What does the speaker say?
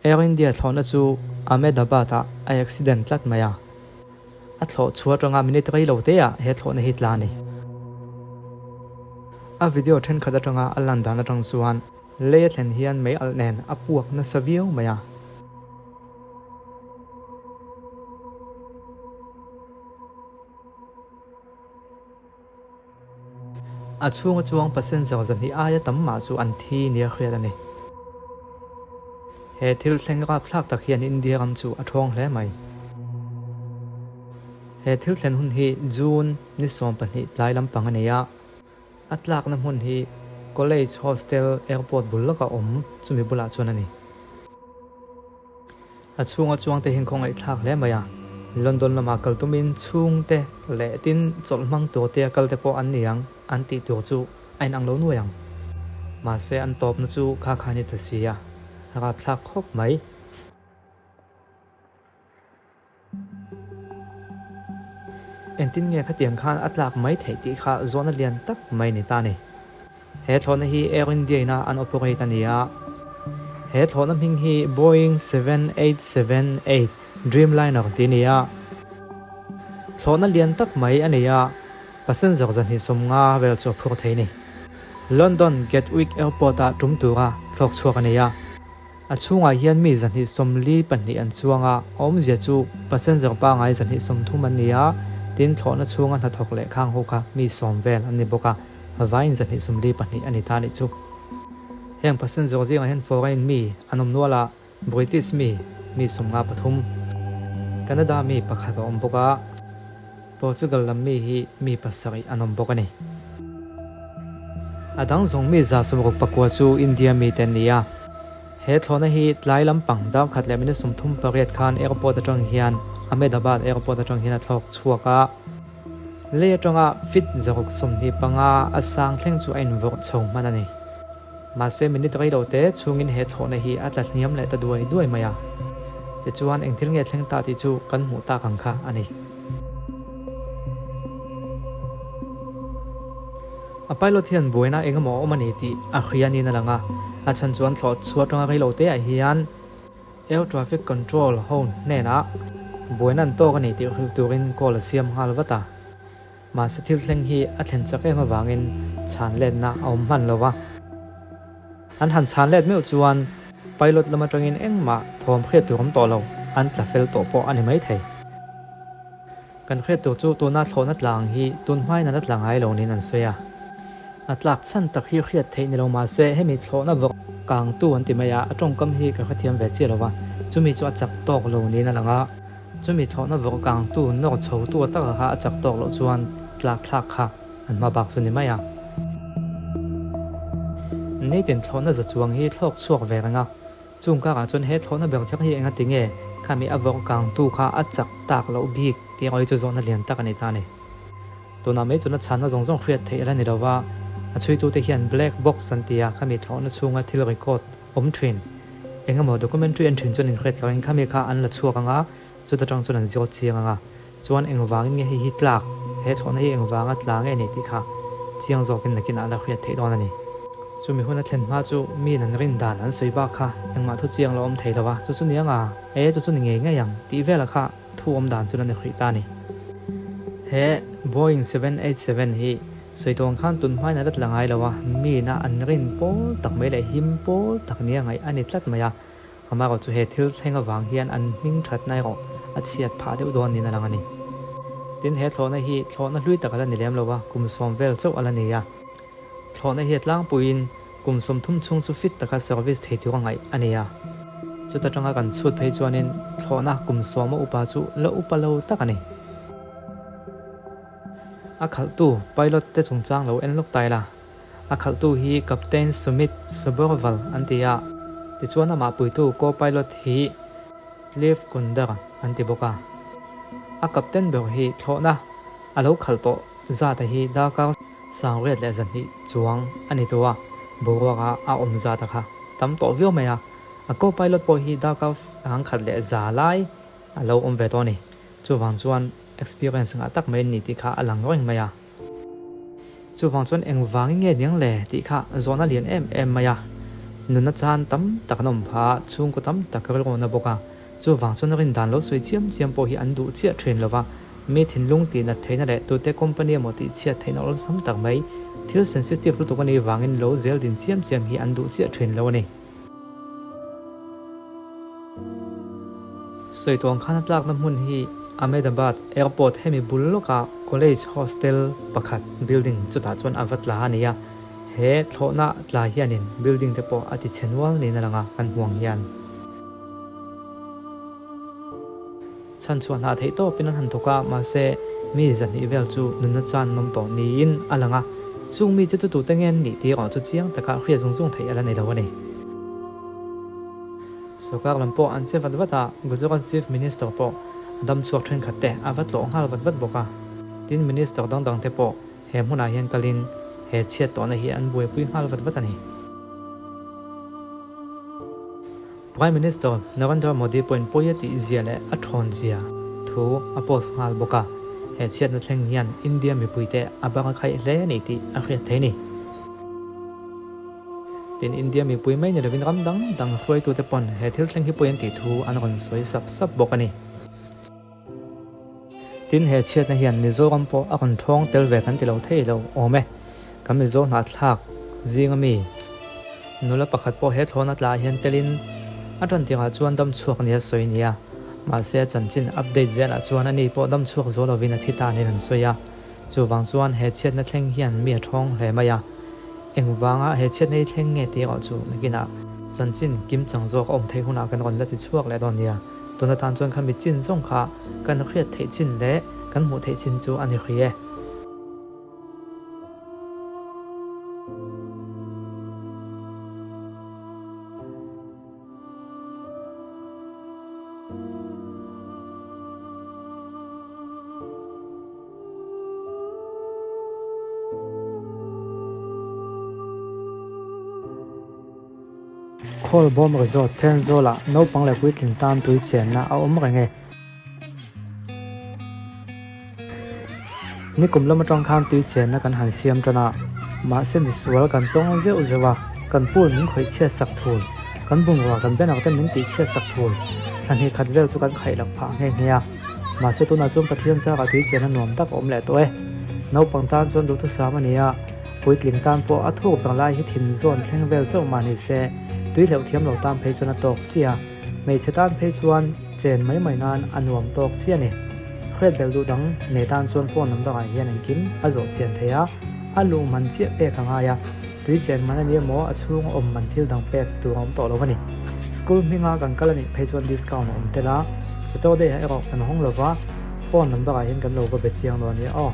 Air India thlawhna chu Ahmedabad-ah a accident tlat mai a. A thlawh chhuah atanga minute rei lo te ah he thlawhna hi tla a ni. A video thenkhat atanga a lan dan atang chuan lei a thlen hian mei alh nen a puak nasa viau mai a. A chhunga chuang passenger 200 aia tam mah chu an thi nia hriat a ni. He thil thleng rapthlak tak hian India ram chu a thawng hle mai. He thil thlen hun hi June ni 12 tlai lampang a nei a, a tlakna hmun hi College Hostel Airport bul lawka awm chumi bulah chuan a ni. A chhunga chuangte hian khawngaihthlak hle mai a, London lamah kal tumin chhungte leh tin chawlh hmang turte a kalte pawh an ni ang an tih tur chu a inang lo nuai ang. Mahse an tawpna chu kha kha ni ta si a, rapthlak khawp mai. Engtin nge khatiang khan a tlak mai theih tih kha zawhna lian tak mai ni ta ni. He thlawhna hi Air India ina an operate a ni a. He thlawhna hming hi Boeing 7878 Dreamliner tih a ni a. Thlawhna lian tak mai a nei a, passenger 250 vel chu a phur thei ni. London Gatwick Airport-ah tum tura thlawk chhuak a nei a. A chhungah hian mi 242 an chuang a, a awmzia chu passenger pangngai 230 an ni a, tin thlawhna chhunga hnathawk leh khang ho kha mi 10 vel an ni bawk a, vaiin 242 a ni ta a nih chu. Heng passenger zingah hian foreign mi an awm nual a, British mi mi 53, Canada mi pakhat a awm bawk a, Portugal lam mi hi mi pasarih an awm bawk a ni. A dang zawng mi 69 chu India mite an ni a. He thlawhna hi tlai lampang dar khat leh minute 38 khan airport atang hian Ahmedabad airport atang hian a thlawk chhuak a. Lei atanga feet 625 a sang thleng chu a invawrh chho hman a ni. Mahse minute rei lo te chhungin he thlawhna hi a tla hniam leh ta duai duai mai a. Tichuan eng thil nge thleng ta tih chu kan hmuh tak ang kha a ni. A pilot hian buaina eng emaw a awm a ni tih a hria niin a lang a, a chhan chuan thlawh chhuah atanga rei lo te ah hian air traffic control ho hnenah buaina an tawk a ni tih hrilh turin call a siam nghal vat a. Mahse thil thleng hi a thlen chak em avangin chhan letna a awm hman lo va. An han chhan let meuh chuan pilot lam atangin engmah thawm hriat tur awm tawh lo, an tla fel tawh pawh a ni mai thei. Kan hriat tur chu tuna thlawhna tlang hi tun hmain a la tla ngai lo niin an sawi a. A tlak chhan tak hi hriat theih ni lo mahse hemi thlawhna vawk kangtu an ti mai a, a tawngkam hi ka hrethiam ve chiah lo va, chumi chu a chak tawk lo niin a lang a. Chumi thlawhna vawk kangtu nawr chhotu a taka kha a chak tawk loh chuan tlak thlak kha an hma bak chu ni mai a. Nitin thlawhna za chuang hi thlawk chhuak ve reng a, chung karah chuan he thlawhna ber kher hi enga ti nge khami a vawk kangtu kha a chak tak loh bik tih erawh hi chu zawhna lian tak a ni ta a ni. Tunah mai chuna chhanna zawng zawng hriat theih a la ni lo va, a chhuitute hian black box an ti a, khami thlawhna chhunga thil record awm thin. Engemaw documentary en thin chuan inhriat lohin khami kha an la chhuak ang a, chuta tang chuan an zawt chiang ang a, chuan engvangin nge hei hi tlak, he thlawhna hi engvanga tla nge ni tih kha chiang zawkin nakinah a la hriat theih dawn a ni. Chumi hun a thlen hma chu miin an rin dan an sawi bak kha engmah thu chiang la awm thei lo a, chu chu ni ang a, e chu chu ni ngei ngei ang tih velah kha thu awm dan chu la ni hrih ta a ni. He Boeing 787 hi Sawi tawn khan tun hmain a la tla ngai lo a, mina an rin pawl tak mai leh him pawl tak nia ngaih a ni tlat mai a. Amaherawh chu he thil thleng avang hian an hming thatna erawh a chhiat phah deuh dawn niin a lang a ni. Tin, he thlawhna hi thlawhna hlui tak a la ni lem lo a, kum 10 vel chauh a la ni a. Thlawhna hi a tlangpuiin kum 30 chhung chu fit taka service thei tur a ngaih a ni a. Chuta tanga kan chhut phei chuanin thlawhna kum 10 a upa chu la upa lo tak a ni. A khalhtu pilot te chungchang lo en lawk ta ila. A khalhtu hi Captain Sumit Sabharwal an ti a, tichuan amah puitu co-pilot hi Cliff Kundar an ti bawk a. A captain ber hi thlawhna a lo khalh tawh zata hi darkar 1100 chuang a ni tawh a, boruaka a awm zata kha tam tawh viau mai a. A co-pilot pawh hi darkar 1100 lai a lo awm ve tawh a ni. Chuvang chuan experience ngah tak mai an ni tih kha a lang reng mai a. Chuvang chuan engvangin nge niang le tih kha zawhna lian em em mai a. Nunna chan tam tak an awm pha a, chhungkaw tam tak rilru na bawk a. Chuvang chuan rin dan lo sawi chiam chiam pawh hi an duh chiah thin lo va, mi thinlung tih nat theihna leh tute company emaw tih chhiat theihna awlsam tak mai, thil sensitive lutuk a nih vangin lo zel din chiam chiam hi an duh chiah thin lo a ni. Sawi tuang khan a tlakna hmun hi Ahmedabad Airport hemi bul lawkah college hostel pakhat building chutah chuan a va tla a ni a, he thlawhna tla hianin building te pawh a ti chhe nual niin a lang a, kan hmuang hian. Chhan chhuah hna theih tawpin an han thawk a, mahse mi zahnih vel chu nunna chan an awm tawh niin a lang a, chung mi chu tutute nge an nih tih erawh chu chiang taka hriat zung zung theih a la nei lo a ni. Sawrkar lam pawh an che vat vat a, Gujarat Chief Minister pawh a dam chhuak thenkhat te a va tlawh nghal vat vat bawk a, tin Minister dang dang te pawh he hmunah hian kalin he chhiat tawhna hi an buaipui nghal vat vat a ni. Prime Minister Narendra Modi pawhin pawi a tih zia leh a thawn zia thu a post nghal bawk a, he chhiatna thleng hian India mipuite a bang a khaih hle a ni tih a hriat thei a ni. Tin, India mipui mai ni lovin ram dang dang hruaitute pawn he thil thleng hi pawi an tih thu an rawn sawi sap sap bawk a ni. Tin, he chhiatna hian Mizoram pawh a rawn thawng tel ve kan ti lo thei lo awm e. Kan Mizo hnahthlak zinga mi nula pakhat pawh he thlawna tlaah hian telin a tan tirah chuan dam chhuak nia sawi nia. Mahse a chanchin update zelah chuan ani pawh dam chhuak zo lovin a thi ta niin an sawi a. Chuvang chuan he chhiatna thleng hian mi a thawng hle mai a. Engvanga he chhiatna hi thleng nge tih erawh chu nakinah chanchin kimchang zawk a awm theih hunah kan rawn la ti chhuak leh dawn nia. Tuna tan chuan kha mi chin zawng kha kan hriat theih chin leh kan hmuh theih chin chu a ni hrih e. Khawlbawm Resort Thenzawlah naupang leh puitling tan tui chenna a awm reng e. Nikum lam atang khan tui chenna kan han siam tan a, mahse misual kan tawng zeuh zeuh a, kan pool min khawih chhiat sak thul, kan bungrua kan banner te min tih chhiat sak thul, thla hnih khat vel chu kan khaih lak phah nghe nghe a. Mahse tunah chuan Pathian zarah tui chenna nuam tak a awm leh tawh e. Naupang tan chuan duhthusam a ni a. Puitling tan pawh a thuk ber lai hi thin zawn thleng vel chauh mah ni se, tui hleuh thiam lo tan phei chuan a tawk chiah a, hmeichhe tan phei chuan chen mai mai nan a nuam tawk chiah a ni. Hriat belh duh dang nei tan chuan phone number ah hian engkim a zawh chian thei a, a luh man chiah pek a ngai a, tui chen man a ni emaw a chhung awm man thil dang pek tur a awm tawh lo a ni. School hminga kan kal a nih phei chuan discount a awm tel a, Saturday ah erawh kan hawng lo va, phone number ah hian kan lo va be chiang dawn nia aw.